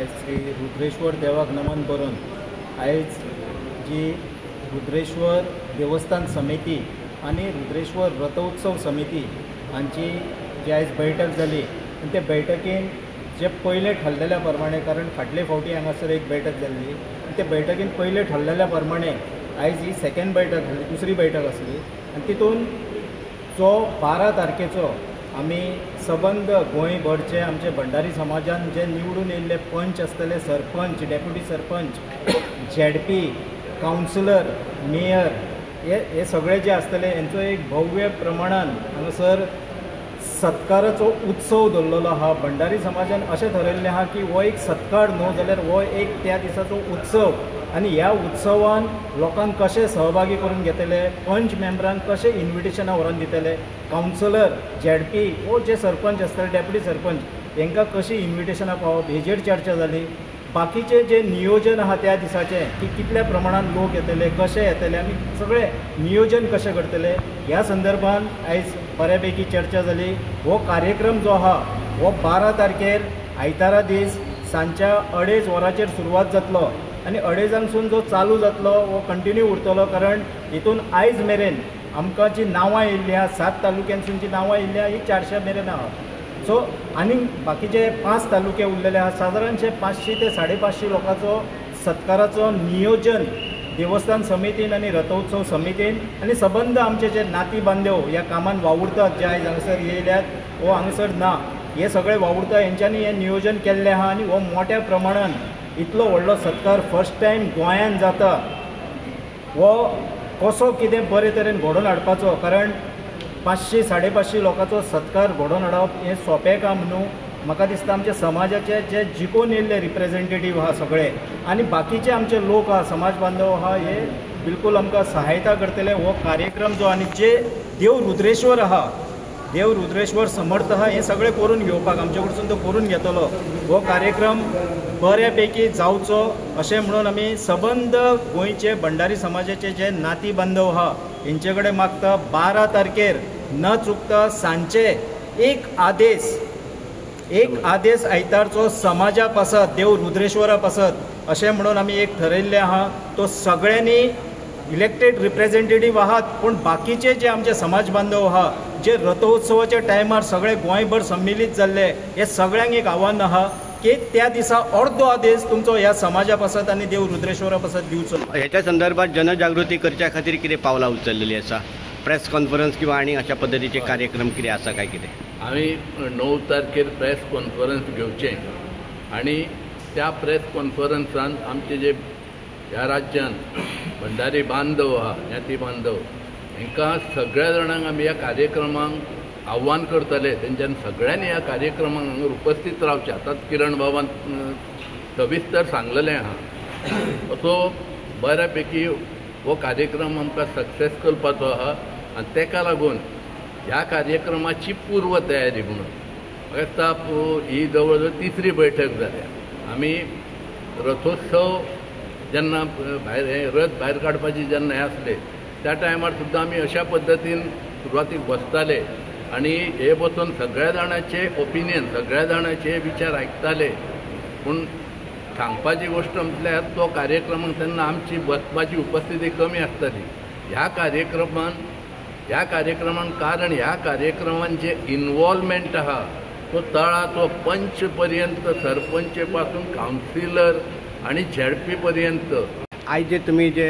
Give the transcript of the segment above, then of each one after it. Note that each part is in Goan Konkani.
आयज श्री रुद्रेश्वर देवाक नमन करून आयज जी रुद्रेश्वर देवस्थान समिती आनी रुद्रेश्वर रथोत्सव समिती हांची जी आयज बैठक जाली आनी ते बैठकीन जे पयले ठरलेल्या प्रमाणे, कारण फाटले फावटी हांगासर एक बैठक जाल्ली आनी ते बैठकीन पयले ठरलेल्या प्रमाणे आयज ही सेकेंड बैठक आसली, दुसरी बैठक आसली आनी तितून जो 12 तारखेचो आमी सबंद गोंयभरचे आमचे भंडारी समाजान जे निवडून येयल्ले पंच आसतले, sarpanch, deputy sarpanch, ZP, councillor, mayor हे सगळे जे आसतले हेंचो एक भव्य प्रमाणान हांगासर सत्काराचो उत्सव दवरलेलो आहा. भंडारी समाजान अशें थरयल्लें आहा की हो एक सत्कार न्हू जाल्यार हो एक त्या दिसाचो उत्सव आनी ह्या उत्सवान लोकांक कशें सहभागी करून घेतले, पंच मेंबरांक कशें इन्विटेशनां व्हरोन दितले, कावन्सिलर, झेडपी वो जे सरपंच आसतले, डेप्युटी सरपंच हेंकां कशीं इन्विटेशनां पावप हेजेर चर्चा जाली. बाकीचें जें नियोजन आहा त्या दिसाचें की कितल्या प्रमाणान लोक येतले, कशे येतले, आमी सगळें नियोजन कशें करतले ह्या संदर्भान आयज बऱ्यापैकी चर्चा जाली. हो कार्यक्रम जो आहा हो 12 तारखेर आयतारा दीस सांजच्या 2:30 वरांचेर सुरवात जातलो आनी 2:30 जो चालू जातलो हो कंटिन्यू उरतलो, कारण हितून आयज मेरेन आमकां जी नांवां येयल्ली आहा 7 तालुक्यांसून जी नांवां येयल्ली आहा ही 400 मेरेन आहा. सो आनी बाकीचे 5 तालुके उरलेले आहा, सादारणशे 500 ते 550 लोकांचो सत्काराचो नियोजन देवस्थान समितीन आनी रथोत्सव समितीन आनी सबंद आमचे जे नाती बांधव ह्या कामान वावुरतात, जे आयज हांगासर येयल्यात वो हांगासर ना, हे सगळे वावुरता हेंच्यांनी हें नियोजन केल्लें आहा आनी हो मोठ्या प्रमाणान इतलो व्हडलो सत्कार फर्स्ट टायम गोंयान जाता हो कसो कितें बरे तरेन घडोवन हाडपाचो, कारण 500 550 लोकांचो सत्कार घडोवन हाडप हें सोंपें काम न्हू. म्हाका दिसता आमच्या समाजाचे जे जिखून येयल्ले रिप्रेझेंटेटीव आहा सगळे आनी बाकीचे आमचे लोक आहा, समाज बांधव आहा, हे बिलकुल आमकां सहायता करतले. हो कार्यक्रम जो आनी जे देव रुद्रेश्वर आहा, देव रुद्रेश्वर समर्थ आहा, हें सगळें करून घेवपाक आमचे कडसून तो करून घेतलो. हो कार्यक्रम बऱ्यापैकी जावचो अशें म्हणून आमी सबंद गोंयचे भंडारी समाजाचे जे नाती बांधव आहा हेंचे कडेन मागता 12 तारखेर न चुकता सांजचे एक आदेश आयतारचो समाजा पासत, देव रुद्रेश्वरा पासत अशें म्हणून आमी एक थरयल्लें आहा. तो सगळ्यांनी इलेक्टेड रिप्रेझेंटेटीव आहात पूण बाकीचे जे आमचे समाज बांधव आहा जे रथोत्सवाच्या टायमार सगळे गोंयभर सम्मिलीत जाल्ले हे सगळ्यांक एक आव्हान आहा की त्या दिसा अर्दो आदेश तुमचो ह्या समाजा पासत आनी देव रुद्रेश्वरा पासत दिवचो. ह्याच्या संदर्भात जनजागृती करच्या खातीर कितें पावलां उचललेली आसा, प्रेस कॉन्फरन्स किंवा आनी अशा पद्दतीचे कार्यक्रम कितें आसा काय कितें? आमी 9 तारखेर प्रेस कॉन्फरन्स घेवचें आनी त्या प्रेस कॉन्फरन्सान आमचे जे ह्या राज्यान भंडारी बांधव आहा, ज्ञाती बांधव, हेंकां सगळ्या जाणांक आमी ह्या कार्यक्रमांक आव्हान करतले. तेंच्यान सगळ्यांनी ह्या कार्यक्रमांक हांगा उपस्थीत रावचें. आतांच किरण बाबान सविस्तर सांगलेलें आहा. असो बऱ्या पैकी हो कार्यक्रम आमकां सक्सेस करपाचो आहा आनी तेका लागून ह्या कार्यक्रमाची पूर्व तयारी म्हणून म्हाका दिसता ही जवळ जवळ 3री बैठक जाल्या. आमी रथोत्सव जेन्ना भायर हे रथ भायर काडपाची जेन्ना हें आसलें त्या टायमार सुद्दां आमी अशा पद्दतीन सुरवातीक बसताले आनी हे बसून सगळ्या जाणांचे ओपिनियन, सगळ्या जाणांचे विचार आयकताले. पूण सांगपाची गोश्ट म्हटल्यार तो कार्यक्रमाक तेन्ना आमची बसपाची उपस्थिती कमी आसताली. ह्या कार्यक्रमान कारण ह्या कार्यक्रमान जे इनवॉल्वमेंट आहा तो तळा तो पंच पर्यंत, सरपंच पासून कावन्सिलर आनी झेडपी पर्यंत. आयज जे तुमी जे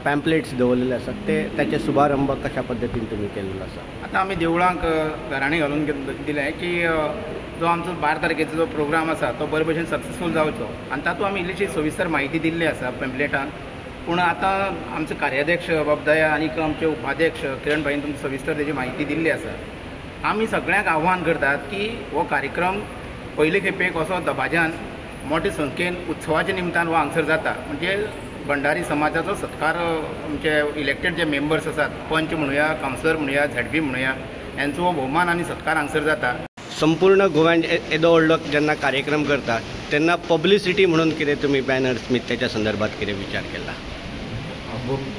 पॅम्पलेट्स दवरलेले आसात ते ताचे शुभारंभ कशा पद्दतीन तुमी केल्लो आसा? आतां आमी देवळांक घराणें घालून दिलें की जो आमचो 12 तारखेचो जो प्रोग्राम आसा तो बरे भशेन सक्सेसफूल जावचो आनी तातूंत आमी इल्लीशी सविस्तर म्हायती दिल्ली आसा पॅम्पलेटान. पूण आतां आमचे कार्याध्यक्ष बाबदया आनी आमचे उपाध्यक्ष किरण भाईन तुमकां सविस्तर तेजी म्हायती दिल्ली आसा. आमी सगळ्यांक आव्हान करतात की हो कार्यक्रम पयले खेपेक असो दबाज्यान मोठे संख्येन उत्सवाच्या निमतान हो हांगसर जाता, म्हणजे भंडारी समाजाचो सत्कार आमचे इलेक्टेड जे मेंबर्स आसात, पंच म्हणुया, कावन्सिलर म्हणुया, झेडपी म्हणुया, हेंचो हो भोवमान आनी सत्कार हांगसर जाता. संपूर्ण गोव्यान येदो व्हडलो जेन्ना कार्यक्रम करता तेन्ना पब्लिसिटी म्हणून कितें तुमी बॅनर्स त्याच्या संदर्भात कितें विचार केला?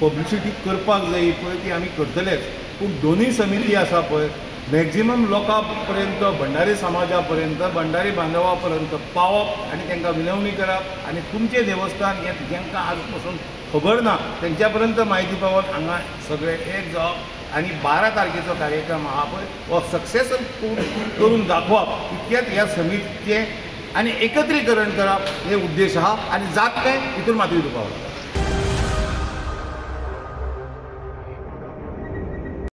पब्लिसिटी करपाक जाय पळय ती आमी करतलेच, पूण दोनूय समिती आसा पळय मॅक्झिमम लोकां पर्यंत, भंडारी समाजा पर्यंत, भंडारी बांधवा पर्यंत पावप आनी तांकां विनवणी करप आनी तुमचें देवस्थान हें जांकां आज पसून खबर ना तेंच्या पर्यंत म्हायती पावोवन हांगा सगळे एक जावप आनी 12 तारखेचो कार्यक्रम आहा पळय हो सक्सेसफूल करून दाखोवप इतक्यात ह्या समितीचें आनी एकत्रीकरण करप हे उद्देश आहा आनी जातलें हितून मातूय दुबाव.